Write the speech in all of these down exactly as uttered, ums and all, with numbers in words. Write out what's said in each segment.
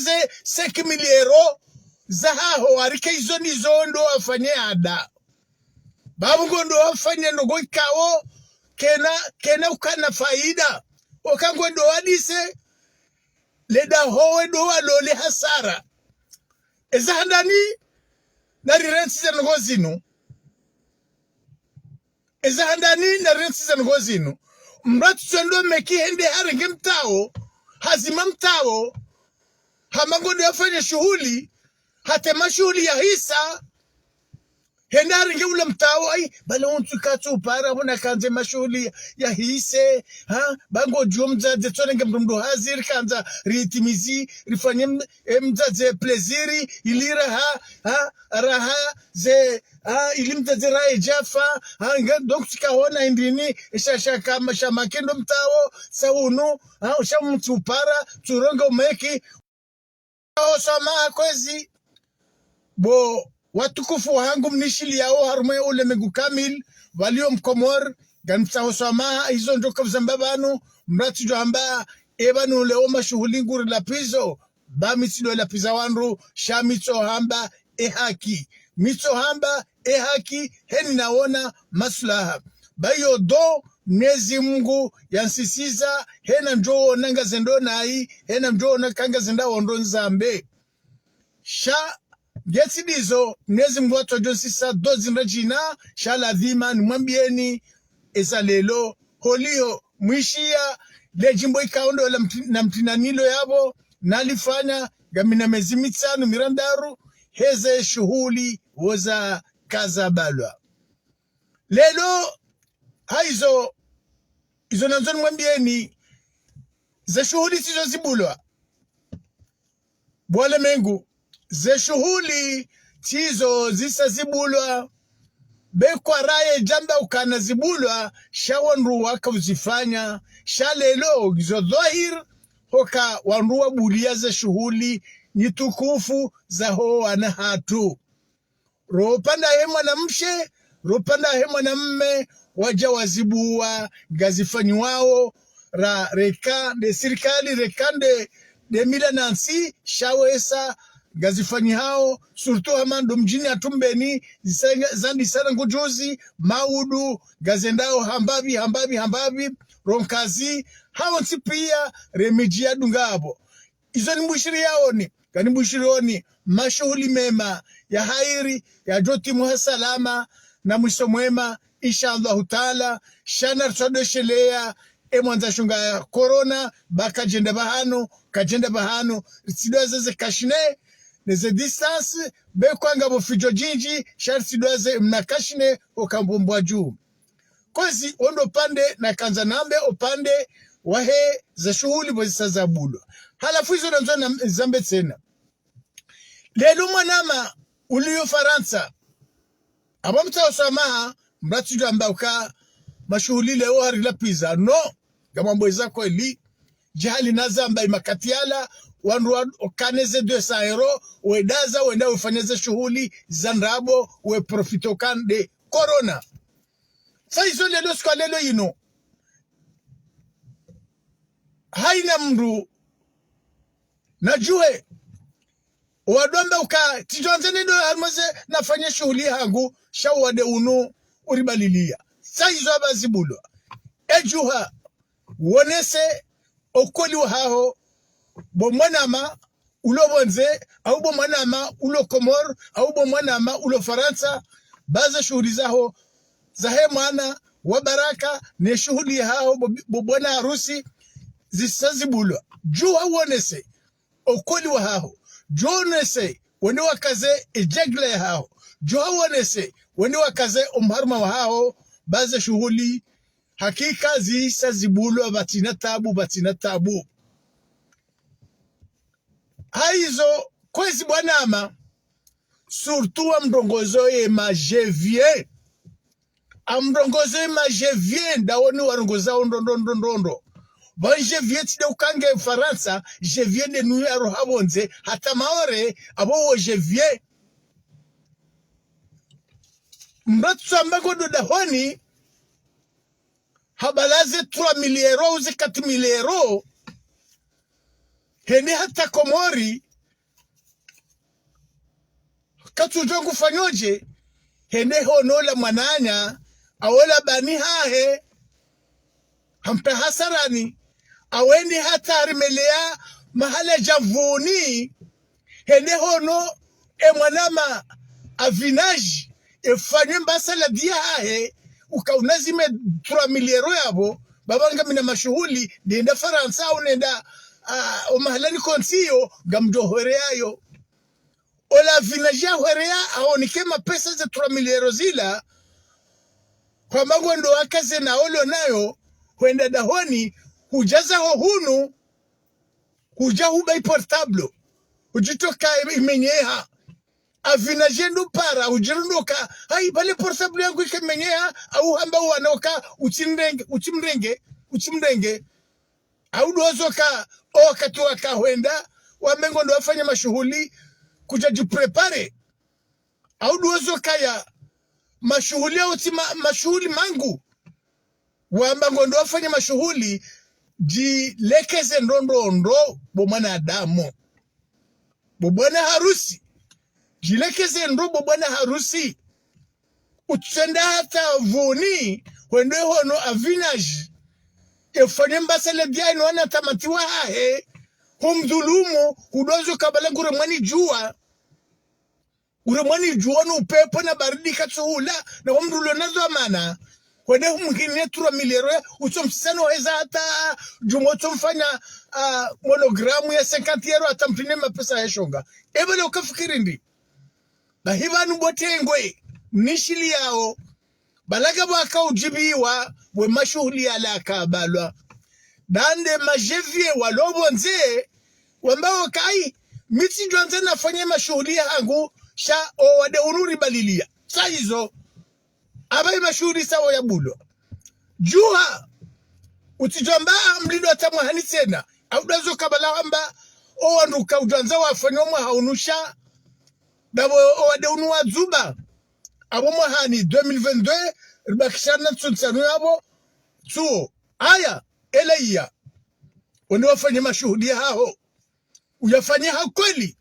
ze cinq mille euros zahaho, arike izo ndizo ndo wafanye ada. Babu ngo ndo wafanye ndrongo ikao kena, kena ukana faida. Oka ngo ndo wadise, le daho we ndo walole hasara. Eza handani, narirantsi ze ndrongo zinu. Eza handani, narirantsi ze ndrongo zinu. Mdru tsi ndo meki hende harenge mtao, hazima mtao, hamba ngo ndo yafanye shuhuli, hata mashuhuli yahisa, hende harenge ula mtao, ai, bala untsu katsu para, bona kandze mashuhuli yahise, ha, ba ngodjo mdzadze, tsonenge mdru mdru hazi, rikandza, ritimizi, rifanye m-, e mdzadze plaisir, ili raha, ha, raha, ze, ha, ili mdzadze raha idjafa, ha, nge, donc tsika hona indrini, sha, sha kama, sha make ndo mtao, sa unu, ha, sha mtsu para, tsuronga umeki, Oswamaha kwezi, bo watukufu wahangu mnishiliyao harumwa ulemengu kamili, walio Mkomori, ngamtsaho swamaha, izo ndjo kavuzamba pvanu, mdru tsi djo hamba, e pvanu leo mashuhuli nguri lapvizo, ba mi tsi ndo lapviza wandru, sha mi tso hamba, e haki. Mi tso hamba, e haki, heni naona maslaha. Ba iyo ndo Mnyezi Mungu yansisiza, hena ndjo ona ngazendo nayi, hena ndjo ona ka ngazendo ndro nizambe. Sha, ngetsi ndizo, Mnyezi Mungu watsodjo nsisa ndo zindra djina, sha ladhima nimwambieni, eza lelo, holiho, mwishiya, le djimbo ikao ndo la mti-, na mtinanilo yapvo, nalifanya, ngamina mezi mitsanu, mirandaru, heze shuhuli, woza kazabalwa. Lelo, haizo, izo nandzo nimwambieni, ze shuhuli tsizo zibulwa. Bo walemengu, ze shuhuli tsizo zisa zibulwa. Be kwaraye djamba ukana zibulwa, sha wandru waka uzifanya, sha lelo, ngizo dhwahir, hoka wandru wabuliya ze shuhuli, nyitukufu, zaho wana hatru. Ropvanda he mwanamshe, ropvanda he mwanamme, wadja wazibuwa, ngazifanyiwao, ra, reka, nde sirikali, reka nde, nde mila nantsi, sha wesa, ngazifanyihao, surtout hama ndo mdjini hatru Mbeni, zisa-, zandisa rangu djuzi, maudu, ngazendao hambapvi, hambapvi, hambapvi, ronkazi, hawontsi piya, remidji yadunga apvo. Izo nimbushiriyaoni, nganimbushiriyaoni, mashuhuli mema, ya hairi, yadjo timu ha salama, na mwiso mwema, insha Allahu Taala, sha na ritsodjo sheleya, e mwandza shunga ya corona, ba kadjenda pvahanu, kadjenda pvahanu, ritsidwaze ze cache-nez, ne ze distance, be kwanga pvo fidjo djindji, sha ritsidwaze mna cache-nez, oka mbumbwa dju. Kwezi, wo ndo upande nakandza nambe upande wahe ze shuhuli pvo zisa zabulwa. Halafu izo nandzo na, zambe tsena. Lelo mwanama uliyo Farantsa, apvo mtsaho swamaha, mdru tsi djo hamba uka mashuhuli leo hari lapviza. No, ngamwambo eza kweli. Djihali nazamba imakati yala, wandru wa, okana ze deux cents euros, wedaza, wenda wefanya ze shuhuli za ndrabo, weprofite okana nde corona. Sa izo lelo, siku ya lelo inu, haina mdru nadjuwe, wadjo amba uka, tsidjo andza nende harumwa ze, nafanye shuhuli hangu, sha wade unu uribaliliya. Sa izo apva zibulwa. Edjuha, wonese okweli wahaho, bo mwanama ulo pvondze, au bo mwanama ulo Komori, au bo mwanama ulo Farantsa, ba ze shuhuli zaho, zahe mwana wa baraka, ne shuhuli yahaho, bo, bo bwana harusi, zisa zibulwa. Djuha wonese okweli wahaho. Djuha wonese wende wakaze edjagila yahaho. Djuha wonese wende wakaze omharuma wahaho, ba ze shuhuli, hakika zisa zibulwa pvatsina tabu, pvatsina tabu. Haizo, kwezi bwanama, surtout amrongozo ye ma G V A. Amrongozo ye ma G V A, ndawoni warongozao ndro, ndro, ndro, ndro, ndro. Pva G V A tsi nde uka nge Farantsa, G V A nde nuyo yaroha pvondze, hata Maore, apvo wo G V A. Mdru tsi amba ngo ndo dahoni, habalaze trois mille euros, ou ze quatre mille euros, hende hata Komori, Katsudjuwa ngufanyo dje, hende hono ola mwananya, awola bani hahe, hamta hasarani, awendi hata harimeleya mahala djamvuni, hende hono e mwanama avinage, efanywe mbasa la dia hahe, uka unazime trois mille euros yapvo, baba ngamina mashuhuli, nenda Farantsa, au nenda, ah, o mahalani kontsiyo, ngamdjo hwereyayo. Ola avinage ahwereya, aonike mapesa ze trois mille euros zila, kwamba ngwendo wakaze na olo nayo, hwenda dahoni, hudjaza ho hunu, hudja huba i portable, hudjitoka imenyeha. Avinage ndo para, hudjirondoka, hayi, pvale portable yangu ike menyeha, au hamba uwanoka, utsimrenge, utsimrenge, utsimrenge. Au ndo zoka, o wakati waka hwenda, wambe ngwendo wafanya mashuhuli, kudja djiprépare. Au ndo zoka ya mashuhuli ya uti ma-, mashuhuli mangu. Wamba ngwendo wafanya mashuhuli, djilekeze ndro ndro ndro, bo mwanadamu. Bo bwana harusi. Djilekeze ndro bo bwana harusi. Utsenda hata vuni, hwende hono avinage, efanye mbasa le dia ino wana tamatiwa hahe, humdhulumu, hudozo kabala ngure mwani djuwa. Ure mwani djuwa no upepvo na baridi katsuhula, na wamdrulo na dhwamana. Hwende humhine trois mille euros, utsomsano heza hata djumwa utsomfanya, ah, monogramme ya cinquante euros hata mtrine mapesa ya shonga. Ebe le ukafikiri ndi. Bahi pvanu bo tengwe, nishili yao. Balaga bwaka udjibiwa, we mashuhuli yala kabalwa. Dande majevier walo pvondze, wamba okayi, mi tsidjwandza nafanye mashuhuli yahangu, sha o wade unu ribaliliya. Sa izo, aba i mashuhuli sawo yabulwa. Djuha, utsidjwamba mlindo hata mwahani tsena, au ndo zo kabala hamba, o wandru kaudjwandza wafanye o mwaha unu sha, dabo o wade unu wadzuba, abo mwahani deux mille vingt-deux, ribakishana ntsuntsanu yabo, tsuo. Aya, ela iya. Wende wafanye mashuhuli yahaho. Uyafanye ha kweli.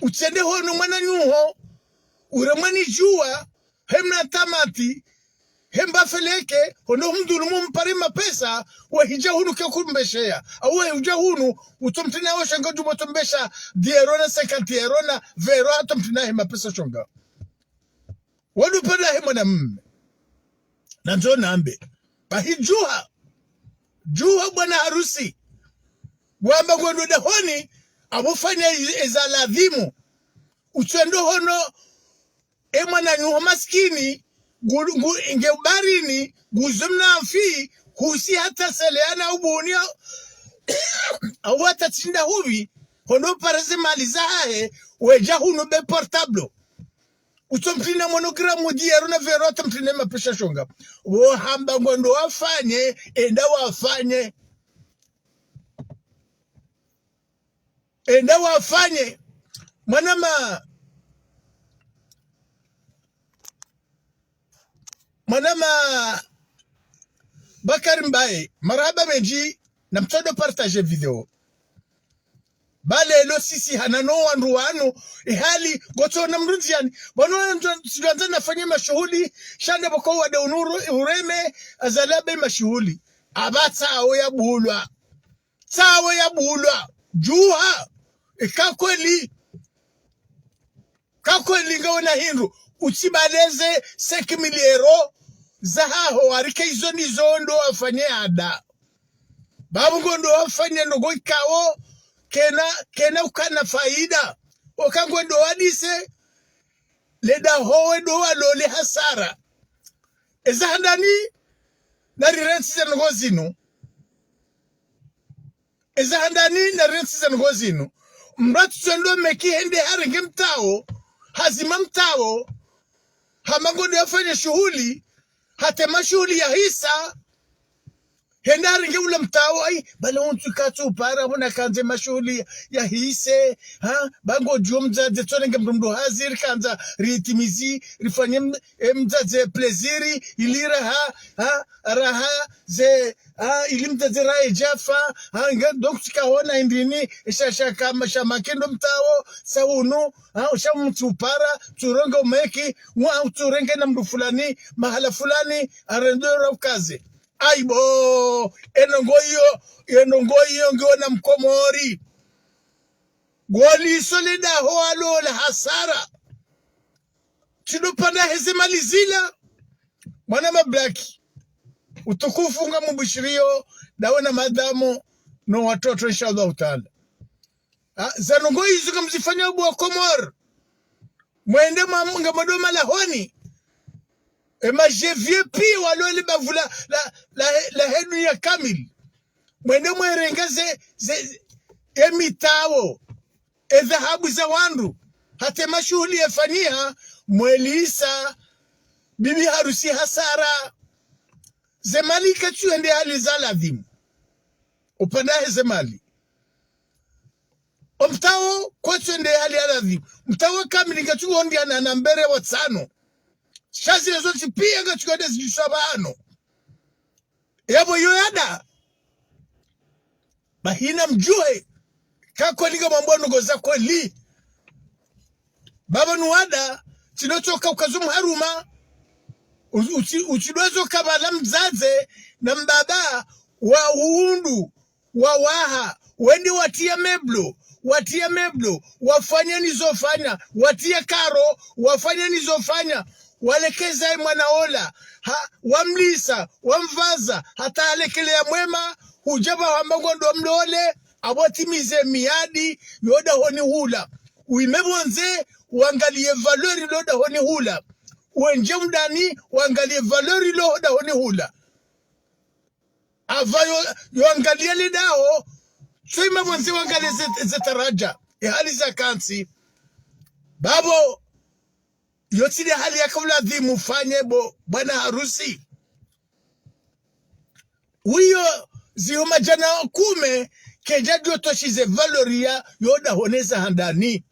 Utsende hono mwananyaho, ure mwani djuwa, hemna tamati, hemba feleke, hono humdhulumu mpare mapesa, wahidja hunu ke kumbesheya. Au wahidja hunu, utsomtrina wo shonga djumwa utsombesha, dix euros na cinquante euros na vingt euros, hata mtrina he mapesa shonga. Wadu pvada he mwanamme. Nandzo nambe. Bahi djuha. Djuha bwana harusi. Wamba ngwendo dahoni, abo fanya i-, eza ladhimu. Utsendo hono, e mwananyaho maskini, ngu-, ngu-, nge ubarini, nguzo mna mfi, husi hata seleana ubuni, au hata tsinda hubi, hono pareze mali zahahe, wedja hunu be portable. Utsomtrina monogramme dix euros na vingt euros, utsomtrina mapesa shonga. Wo hamba ngwendo wafanye, enda wafanye. Enda wafanye. Mwanama, mwanama Bakari Mbaye, marahaba mendji, na mtsondo partager video. Ba lelo sisi hana no wandru wanu, ihali, ngotsona mrundziani. Bwanu wandru, tsidjwandza nafanye mashuhuli, sha nde boko wade unu ure-, ureme, azalabe mashuhuli. Aba tsawo yabulwa. Tsawo yabulwa. Djuha. Eka kweli. Ka kweli ngawona hindru, utsibaleze cinq mille euros zahaho, warike izo nizo ndo wafanye ada. Babu ngwendo wafanye ndrongo ikao, kena, kena ukana faida. Oka ngwendo wadise, leda howe ndo walole hasara. Eza handani, na rirentsi ze ndrongo zinu. Eza handani na rentsi ze ndrongo zinu. Mndru atsutsendo meki hende harenge mtao, hazima mtao, hama ngwendo yafanye shuhuli, hatema shuhuli yahisa, Hende harenge ula mtawo, ayi, bale wontsi katsu upara, wona kandze mashuhuli ya, yahise, ha? Ba ngodjo mdzadze tsorenge mdru mdru hazi, rikandza, ritimizi, rifanye m-, e mdzadze plaisir, ili raha, ha? Raha, ze, ha? Ili mdzadze raha idjafa, ha? Nge, donc tsika hona hindrini, sha, sha, kama, sha makendo mtawo, sa unu, ha? Sha mtsu upara, tsurenge umeki, wa, tsurenge na mdru fulani, mahala fulani, arende ra ukaze. Aibo, e ndrongoo iyo, e ndrongoo iyo ngiyo na Mkomori. Ngoliso le daho alo la hasara. Tsi ndo pvanda heze mali zila. Mwana mablaki. Utukufu ngamubishiriyo, dawe na madamu, no watoto, inshallah taala. Ha, za ndrongoo izo ngamzifanya bo Wakomori. Mwende mwa, ngamwendo malahoni. E ma G V P walo le bavu la, la, la, lahe dunia kamili. Mwende mwerenge ze, ze, e mitawo, e dhahabu za wandru, hata e mashuhuli yafanyiha, mwelisa bibi harusi hasara. Ze mali katsu hende hali za ladhimu. Upvanda heze mali. O mtawo kwatsu hende hali ya ladhimu. Mtawo kamili ngatsu hondriana na mbere wa tsano. Sha zile zontsi pia ngatsu hende zidjuswa pvanu. Yabo yo yada. Bahi na mdjuhe. Kako linga mambo ndrongoo za kweli. Baba nuwada, tsi ndo tsoka ukazo mharuma. U-, utsi-, utsi ndo zo kabala mdzadze na mbaba wa uhundru, wa waha, wende watriya meblo, watriya meblo, wafanya nizo fanya, watriya karo, wafanya nizo fanya, walekeza e mwana ola, ha, wamlisa, wamvaza, hata halekeleya mwema, hudja pvahamba ngondo mlole, apvo watimize miadi, yo dahoni hula. Uime pvondze, wangaliye valeur lo dahoni hula. Wendje undani, wangaliye valeur lo dahoni hula. Apva yo, yo angaliya le daho, tso ima pvondze wangaliye ze, ze taraja, e hali za kantsi. Babo, yo tsi nde hali yaka uladhimu ufanye bo, bwana harusi. Wiyo, ziho madjana kume, kedja djo toshize valeur ya, yo dahoni za handani.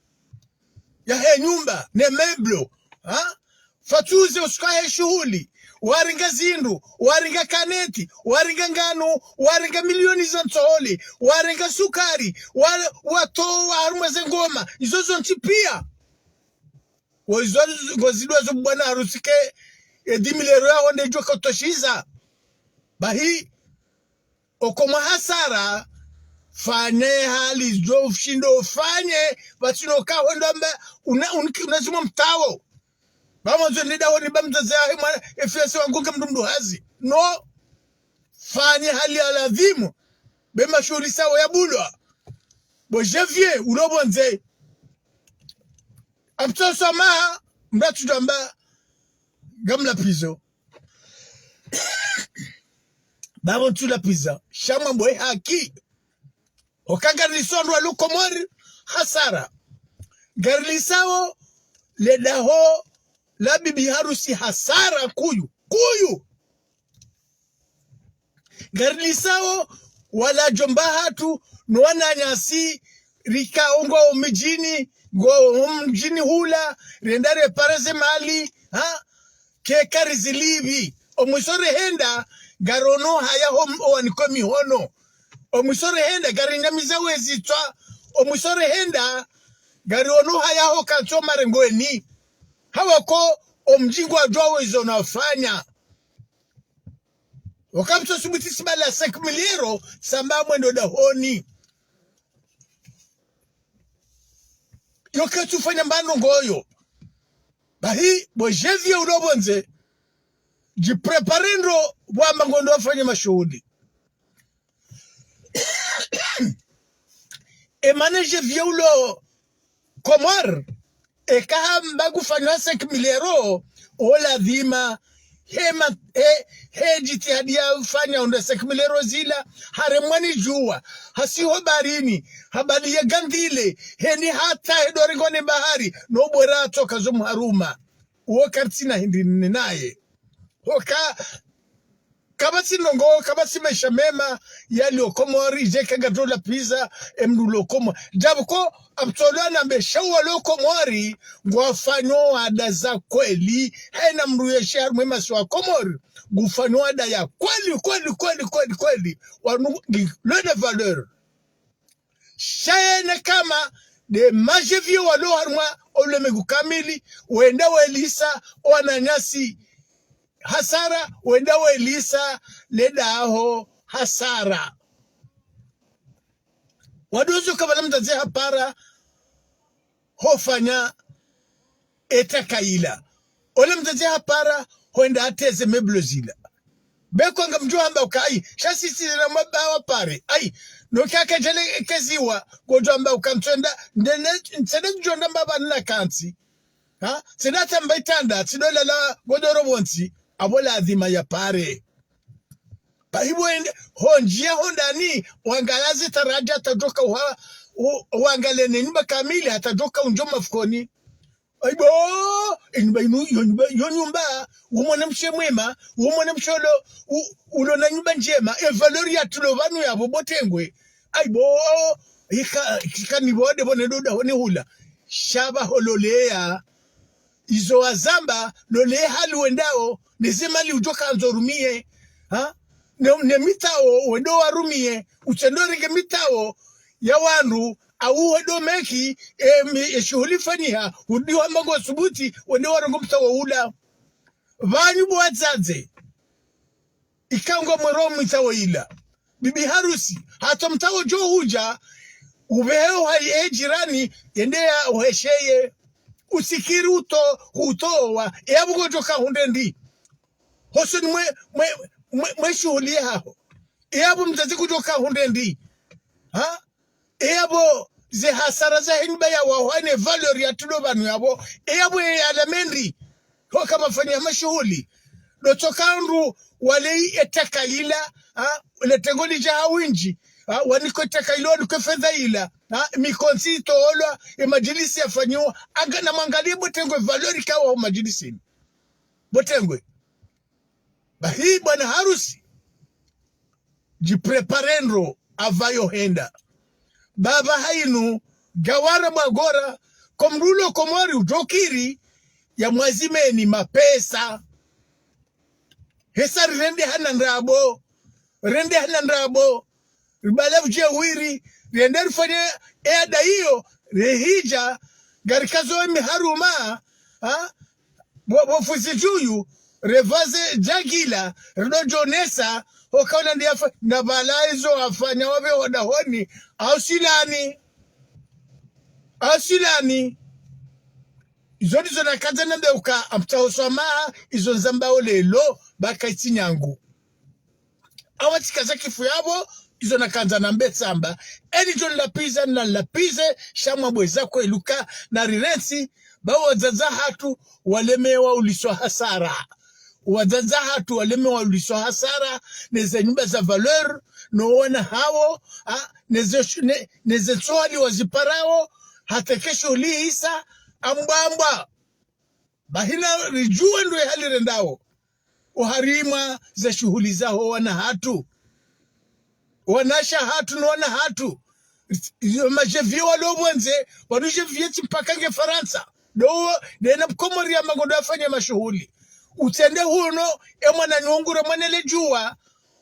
Yahe nyumba, ne meblo, ha? Fatsuze usuka he shuhuli, warenga zindru, warenga kaneti, warenga nganu, warenga milioni za ntsohole, warenga sukari, wa-, watowa harumwa ze ngoma, izo zontsi pia. Wo izo, ngo zidwa zo bwana harusi ke, e dix mille euros yaho nde djo kotoshiza. Bahi, oko mwa hasara, fanye hali zo ushindo ufanye, pvatsina uka hwenda amba, una, un-, unazimwa mtawo. Bamwandzo nde dahoni ba mdzadze yahe mwana, e fiancé wangu nge mdru mdru hazi. No. Fanye hali ya ladhimu. Be mashuhuli sawo ya bulwa. Bo Javier, ulo pvondze. Apvasa maha, mdru atsudjamba, ngamlapvizo. Babo ntsulapviza, sha mwambo e haki. Oka ngarilisao ndrwa lo Komori, hasara. Ngarilisao le daho la bibi harusi hasara kuyu. Kuyu! Ngarilisao wala djomba hatru no wananyasi rika ongo omidjini, ngo omidjini hula, renda repare ze mali, ha? Ke karizilipvi. Omwiso rehenda, ngarono haya ho m-, owanikwe mihono. Omwiso rehenda, ngarinyamiza wezitswa. Omwiso rehenda, ngariono haya ho kantso marengweni. Hawako omdji ngwadjuwa wezo nafanya. Oka mtso subuti sibala cinq mille euros, samba mwendo dahoni. Yo katsufanya mbano ngoyo. Bahi, bo Javier ulo pvondze, djiprépare ndro, wamba ngondo wafanye mashuhuli. E mana Javier ulo Komori, eka hamba kufanywa cinq mille euros, o ladhima, he ma-, he, he djitihadi yafanya hundra cinq mille euros zila, haremwa ni djuwa, hasiho baharini, habaliye gandile, heni hata he dorengwa ne bahari, no bwera atsoka zo mharuma. Uwo karitsina hindri ninaye. Hoka Kapvatsi ndrongoo, kapvatsi maesha mema yaliyo Komori, djeka ngadjo lapviza emndru uliyo Komori. Djapvo ko, apvtolwa nambe sha walo Komori, ngwafanyo ada za kweli. Haina mndru yeshe harumwa emasiwa ya Komori, ngufanyo ada ya kweli, kweli, kweli, kweli, kweli. Wanu ngi lwena valeur. Sha yene kama nde madjeviyo walo harumwa olemegu kamili, wenda welisa owananyasi hasara, wenda welisa ledaho hasara. Wadozo kabala mdzadze hapara hofanya etaka ila. Ole mdzadze hapara hwenda ateze meuble zila. Be ko ngamdjo hamba uka ayi, sha sisi na mabawa pare. Ayi, no kaka djale keziwa, ngodjo hamba uka ntsenda, ndene, ntsenda ndjo nda mbaba nina kantsi. Ha? Tsina tamba itanda, tsidolala godoro pvontsi, apvo ladhima ya pare. Pahipvo ende, hondziya hondani, wangalaze taradja tadjoka uha, u-, wangale ne nyumba kamili, hatadjoka undjo mafukoni. Ayibo, enyumba inu, yo nyumba, yo nyumba, wo mwanamshe mwema, wo mwanamshe ulo, u-, ulo na nyumba ndjema, e valeur ya tulo pvanu yapvo botengwe. Ayibo, ika, ika ni bode bone doda hone hula. Sha pvaho loleya. Izo wazamba, loleya hali wendao, neze mali udjo kandzo rumiye. Ha? Ne, ne mitao, wendo warumiye, utsendo renge mitao, ya wandru, au wendo meki, e, mi, e shuhuli fanyiha, udiwa mango subuti, wendo warongo mitao ula. Pvanyu bo wadzadze. Ikao ngomwero mitao ila. Bibi harusi, hata mtao djo hudja, upvehe uhai e jirani, yende ya uhesheye. Usikiri uto, utowa, e apvo ngodjoka hundre ndi. Hosoni mwe, mwe, mwe, mwe shuhuli yaho. E apvo mdzadze kudjoka hundre ndi. Ha? E apvo ze hasara za he nyumba ya wahwane valeur ya tulo pvanu yapvo. E apvo e alama ndri. Hoka mafanya mashuhuli. Dotsoka ndru waleyi etaka ila, ha, le tengo lidja ha windji, ha, waniko etaka ila, waniko efedha ila, ha, mikontsi itolwa, e madjilisi yafanyiwa, anga na mwangaliye botengwe valeur kawa ho madjilisini. Botengwe. Bahi bwana harusi. Djiprepare ndro apvayo henda. Baba hainu, gawara mwagora, ko mndru ulo Komori udjokiri, ya mwazimeni mapesa. Hesa rirende hana ndrabo, rende hana ndrabo, ribala vuje wiri, riende rifanye e ada iyo, rehidja, ngarikazo emi haruma, ha? Bo, bo fuzi djuyu, revaze djagila, ridodjonesa, hokaona ndi yafa, na pvala izo wafanya wapve hodahoni, au silani. Au silani. Izo ndizo nakandza nambe uka, amtsaho swamaha, izo nzambao lelo, baka itsi nyangu. Awa tsikaza kifu yapvo, izo nakandza nambe tsamba. Eni djo nlapviza, na nlapvize, sha mwabweza kweluka, na rirentsi, ba wadzadze hatru, walemewa uliswa hasara. Wadzadze hatru, walemewa uliswa hasara, neze nyumba za valeur, no wana hawo, ha, neze sh-, ne, neze ntsohali waziparao, hata ke shuhuli isa, ambwa ambwa. Bahina ridjuwe ndro e hali rendao. Oharimwa ze shuhuli zaho wana hatru. Wanasha hatru no wana hatru. Yo madjeviyo walo pvondze, wanu djeviye tsi mpaka nge Farantsa. Do, dena Komori ya mangodo afanye mashuhuli. Utsende huno, e mwananyu ngure mwenele djuwa,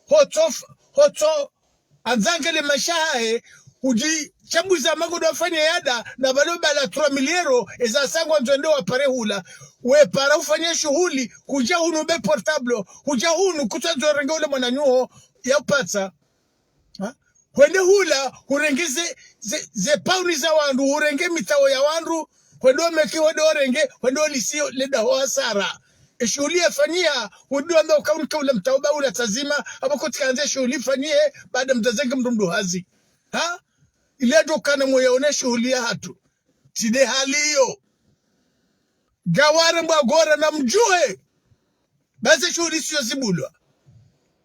hotso, hotso, andzangele maesha yahe, udji, shambuza mangodo afanye yada, na pvalo bala trois mille euros, eza sangwa ndzo ende wapare hula. Wepara ufanye shuhuli, hudja hunu be portable, hudja hunu kutsandzo renge ule mwananyu ho, ya upatsa. Ha? Hwende hula, hurenge ze, ze, ze pauni za wandru, hurenge mitao ya wandru, hwende omeki, hwende orenge, hwende olisiyo, leda ho hasara. E shuhuli yafanyiha, hudjo amba uka unike ula mtao ba ula tsazima, apvo kotsi kandze shuhuli fanyihe, baada mdzadze nge mndru mndru hazi. Ha? Ile ndo kana moya one shuhuli ya hatru. Tsi nde hali iyo. Gawara mwagora na mdjuwe. Ba ze shuhuli siyo zibulwa.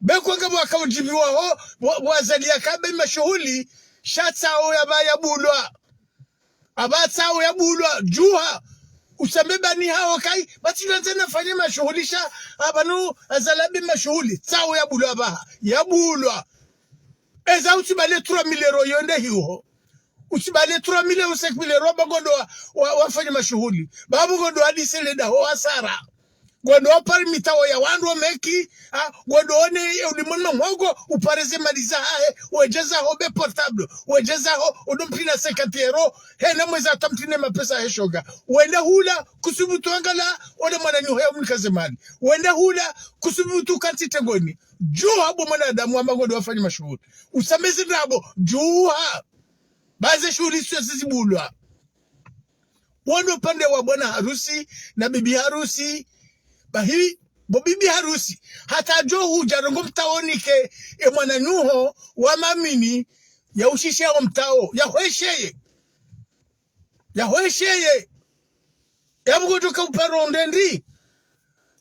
Be ko nga mwaka udjiviwa ho, wa, wazaliya kabe mashuhuli, sha tsao yapva yabulwa. Apva tsao yabulwa, djuha. Usambe bani hawo kayi, basi nandze nafanye mashuhuli sha, apvanu Azali abe mashuhuli, tsawo yabulwa apvaha, yabulwa. Eza utsibale trois mille euros yonde hiho. Utsibale trois mille ou cinq mille euros ba ngondo wa, wa, wafanye mashuhuli. Ba ngondo wa disele daho hasara. Ngondo wa pare mitawo ya wandru wa meki, ha, ngondo one, e, ulimoni mwa mhogo, upare ze mali zahahe, wedjeza ho be portable, wedjeza ho, udo mpina cinquante euros, hena mwezi hata mtine mapesa he shoga. Wende hula, kusubutu angala, ole mwananyaho ya umnika ze mali. Wende hula, kusubutu kantsi tengoni. Djuha bo mwanadamu amba ngondo wafanye mashuhuli. Usambe zi ndrabo, djuha. Ba ze shuhuli sho zizibulwa. Wondo upande wa bwana harusi na bibi harusi. Bahi, bo bibi harusi. Hata djo hudja rongo mtaoni ke e mwananyaho wa mamini ya ushishe o mtao. Ya hwesheye. Ya hwesheye. Ya mngo djo ka uparo ndendi.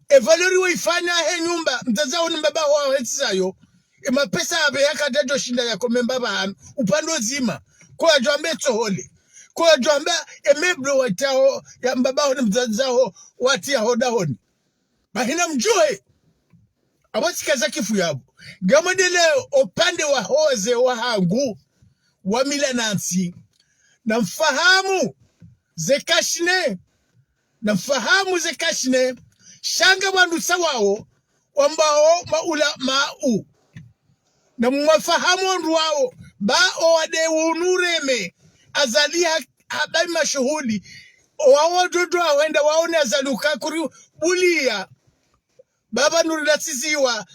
E valeur waifanya he nyumba, mdzadze waho ni mbaba waho wahetsizayo. E mapesa abe yakadja djo shinda ya kome mbaba hanu. Upande uzima. Ko yadjo amba e tsohole. Ko yadjo amba e meuble watiaho, ya mbaba waho ni mdzadze waho, watiaho dahoni. Bahi namdjuhe. Apvo tsikaza kifu yapvo. Ngamwendeleyo upande wa hoze wahangu. Wa mila nantsi. Namfahamu. Ze kashine. Namfahamu ze kashine. Sha ngapvo wandru tsa wawo. Wambao maula mau. Namwafahamu wandru wawo. Ba owade unu ureme. Azali ha, habayi mashuhuli. Owawo dodo wawenda waone Azali ukakuri buliya. Baba nuri latsiziwa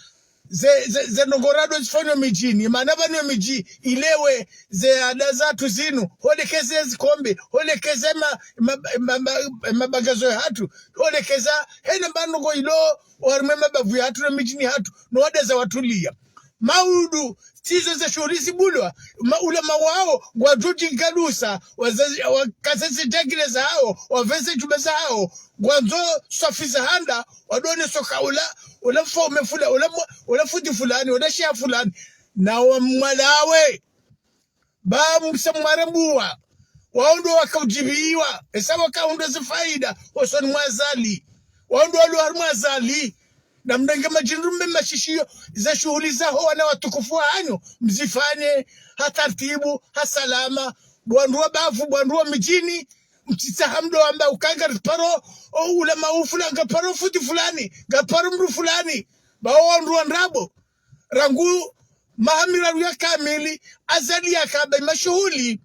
ze, ze, ze ndrongoo rado zifanywa midjini. Mana pvanu midji ilewe ze ada zatru zinu. Holekeze zikombe, holekeze ma, ma, ma, ma, mabagazo yahatru. Holekeza hena mbandrongoo ilo oharimwa mabavu yahatru na midjini hatru. No wade za watuliya. Maudu, tsizo ze shuhuli zibulwa, ma, ulama wawo, ngwadjo djingalusa, waze, wakaze ze djagile zahawo, waveze djumba zahawo, ngwandzo swafi za handa, wadone soka ula, ula mfaume fula, ula mwa, ula fundi fulani, ula sheha fulani, na wamwalawe. Ba msa mwarambuwa, wawo ndo wakaudjibiwa, esa wakahundra ze faida, osoni mwa Azali. Wawo ndo walo harimwa Azali. Namrenge madjindru mbe mashishiyo, ze shuhuli zaho wana watukufu wahanyu, mzifanye ha tartibu, ha salama, bo wandru wa bavu, bo wandru wa midjini, mtsitsaha mdo wamba uka ngariparo, o ula mau fula, ngariparo fundi fulani, ngariparo mdru fulani, bawo wandru wa ndrabo. Rangu maha miraru ya kamili, Azali yakabayi mashuhuli.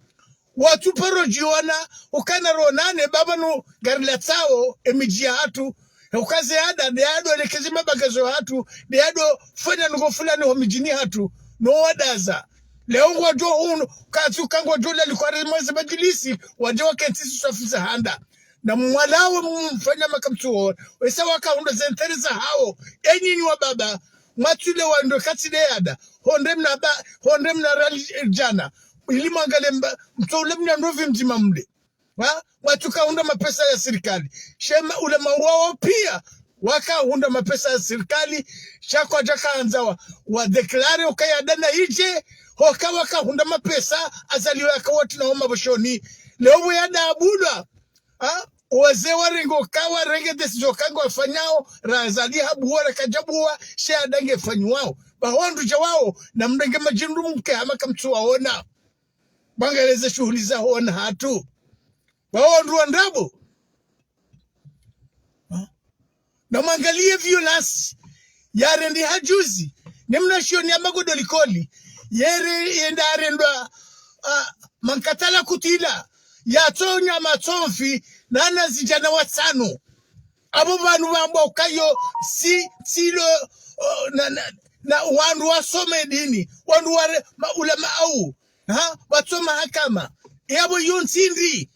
Watsu paro djiona, ukana ronane, baba nu ngarilatsawo, e midji yahatru. Ukaze ada, de ado lekeze mabagazo yahatru, de ado fanya ndrongoo fulani ho midjini hatru, no wadaza. Leo ngwadjo unu, katsu ka ngwadjo lali kwa remo ze madjilisi, wadje wakentsi swafi za handa. Na mwalawe mfanya makamtsuwo, wesa wakahundra ze ntere zahawo, e nyinyi wa baba, mwatsulewa ndo katsi de ada, hondre mna ba, hondre mna rali djana, ili mwangale mba, mtsoule mna ndrovi mdzima mle. Ha? Mwatsu kahundra mapesa ya sirikali. Sha ma ulama wawo piya, wakahundra mapesa ya sirikali, sha kwadjakahandza wa, wa déclaré ukaya ada na idje, hoka wakahundra mapesa, Azali wakawatsi na homa boshoni. Leo pvo yada abulwa, ha? Wazee warenge uka warenge décision uka ngwafanyao, ra Azali habuwa, ra kadjabuwa, sha ada ngefanyiwao. Ba wandru dja wawo, namrenge madjindru mke hama kamtsuwaona. Mwangalie ze shuhuli zaho wana hatru. Wawo wandru wa ndrabo. Ha? Namwangalie violence yarendeha juzi. Ni mna shioni ya magodo likoli. Yere yenda arendwa, ah, mankatala kutila. Yatsonya matsomfi, nana zidjana watsanu. Apvo pvanu pvambwa ukayo, si, silo, oh, na, na, na wandru wasome dini, wandru ware, ma ulama au. Ha? Watsoma hakama. Yapvo yo ntsi ndri.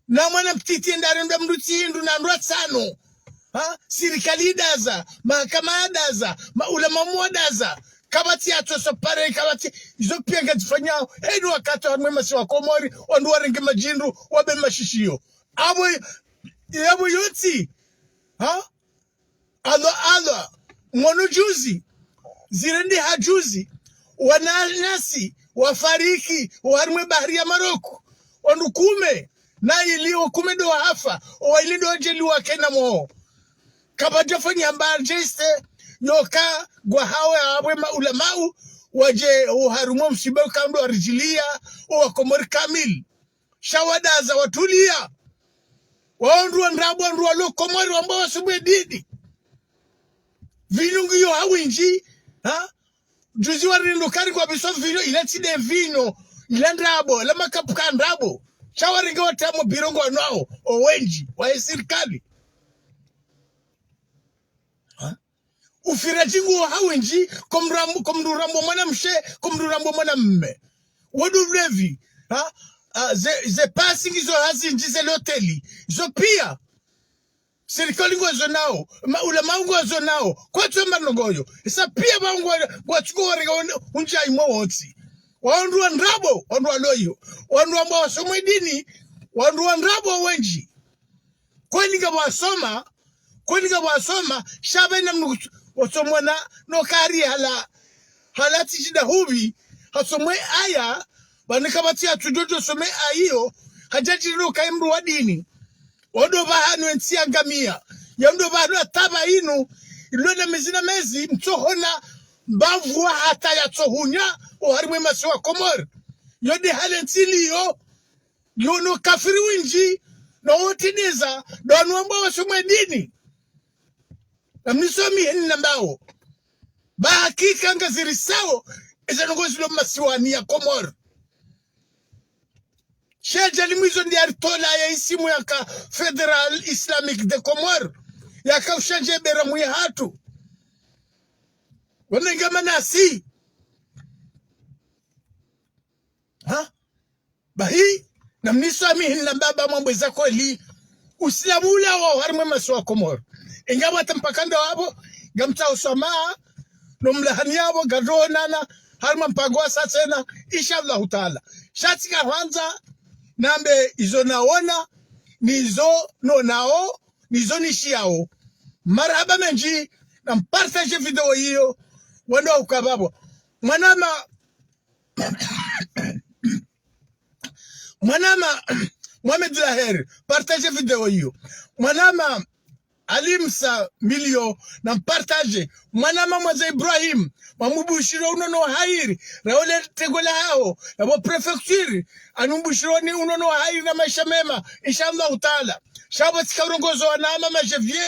Na mwana mtiti ndarendwa mdru tsi ndru na ndrwa tsanu. Ha? Sirikali idaza, mahakama yadaza, ma ulama mwadaza. Kapvatsi yatsoso pare, kapvatsi, izo piya ngazifanyao. Eni wakati harimwa masiwa Komori, wandru warenge madjindru, wabe mashishiyo. Apvo, yapvo yo ntsi. Ha? Alwa, alwa, mwono juzi, zirendeha juzi, wananyasi wafariki, waharimwa bahari ya Maroko, wandru kume, Na ili o kume ndo wahafa, o waili ndo wadjeli wakena mo. Kapvadja fanya mba geste, yoka ngwahao ya apvwe maulamau, wadje oharumwa msiba uka ndo waridjiliya, o wakomori kamili. Sha wadaza watuliya. Wao ndo wandrabo, ndo walo Komori wamba wasomwe dini. Vinyu ngiyo ha windji, ha? Juzi warendo kari ngwapviso vinyu, ila tsi nde vinyu, ila ndrabo, ila makapu ka ndrabo. Sha warenge watamo biro ngwanao, o wendji, wa ye sirikali. Ha? Ufira djingu ha windji, ko mrambo, ko mndru rambo mwana mshe, ko mndru rambo mwana mme. Wo ndo ulevi, ha? Ah, ze, ze pasi ngizo ha zindji, ze loteli. Zo piya. Sirikali ngwazo nao, maulamau ngwazo nao, kwatsu amba ndrongo yo. Isa piya pvao ngwa, ngwatsuko warega un-, undja imo wontsi. Wao ndo wandrabo, wao ndo walo iyo. Wao ndo wamba wasomwe dini, wao ndo wandrabo wendji. Kweli ngapvo wasoma, kweli ngapvo wasoma, sha pvwena mndru kutsu-, wasomwa na, no kari hala, hala tsi shida hupvi, hasomwe aya, pvanu kapvatsi ya tsujojo some aya iyo, hadja djiri no kayi mndru wa dini. Wo ndo pvahanu entsi yangamiya. Yo ndo pvahanu atapva inu. Ilo na mezi na mezi, mtsohona mbavu wa hata yatsohunya, oharimwa ye masiwa Komori. Yo nde hali entsi iliyo, yo no kafiri windji, no wotideza, ndo wanu wamba wasomwe dini. Na mnisomi heni nambao. Ba hakika ngazirisawo, eza ndrongo zilo masiwani ya Komori. Sheikh Djali Mwiso ndiye aritola ye isimu yaka Fédéral Islamique des Comores. Yaka ushanje bera mwi hatru. Wamenga manasi. Ha? Bahi, na mniso ami hini namba ba mwambo eza kweli. Usilamu ula wa harimwa ye masiwa Komori. Inga wata mpaka ndo wapvo, ngamtsaho swamaha, no mlahani yapvo, ngaridjo onana, harimwa mpango wa sa tsena, insha Allahu Taala. Sha tsi ka hwandza, nambe izo naona, nizo nonao, nizo nishiyao. Marahaba mendji, na mpartage video iyo, wandru wa ukaya pvapvo. Mwanama, Mwanama, Mohamed Laher, partage video iyo. Mwanama, Ali Msa Milio, na mpartage. Mwanama Mwaza Ibrahim, mwamubushiro unono hairi, raole tego la hao, na bo préfecture, anubushiro ni unono hairi na maesha mema, insha Allahu Taala. Sha bo tsika urongozo wanama majevier.